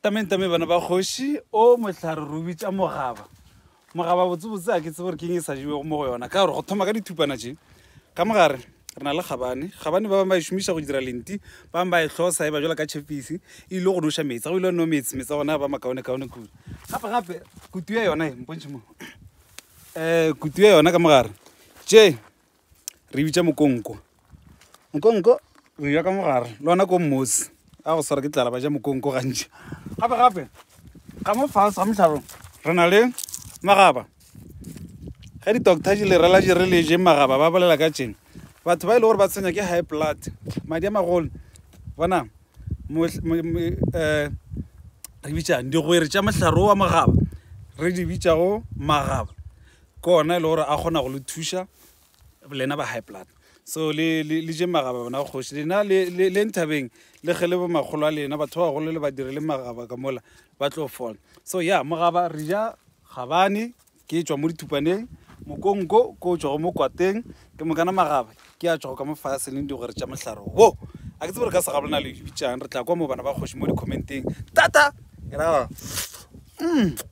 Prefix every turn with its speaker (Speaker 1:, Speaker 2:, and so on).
Speaker 1: Tamente bana ba kgoši o mohlare re o bitša mogaba. Mogaba botsebotse a ke tsebe gore ke eng e sa jewego mo go yona ka gore go thoma ka dithupana tše ka mogare re na le gabane. Gabane ba bangwe ba e šomiša go dira lenti, ba bangwe ba e hlosa e ba jwala ka tšhepisi e ile go noša meetse. Ga o ile wa nwa meetse, meetse a gona a ba makaonekaone kudu. Gape gape kutu ya yona e mpontšhe mo. Um kutu ya yona ka mogare tše re bitša mokonko. Mokonko re ja ka mogare le ona ko mmosi a go swara ke tlala ba ja mokonko gantši. Gape gape ga mo fase ga mohlaro re na le magaba. Ge di-doctor di le rela di re le je magaba ba bolela ka tšeng. Batho ba e le gore ba tshwenya ke high blood, madi a magolo, bona um re bitšang digwere tša mohlare wa mogaba re di bitšago magaba ke ona e le gore a kgona go le thuša lena ba high blood. So le le le je magaba bana kgoši lena le le le nthabeng le ge le bo makgolo a lena batho ba bagolo le ba direle magaba ka mola ba tlo fola. So ya mogaba re ja gabane ke tšwa mo dithupaneng mokonko ko tšwago mo kwateng ke mokana magaba ke a tšwago ka mo fase leng digwere tša mohlare wo a ke tsebe re ka se gabolena le bitšang re tla kwa mo bana ba kgoši mo di-commenteng tata ke ra mm.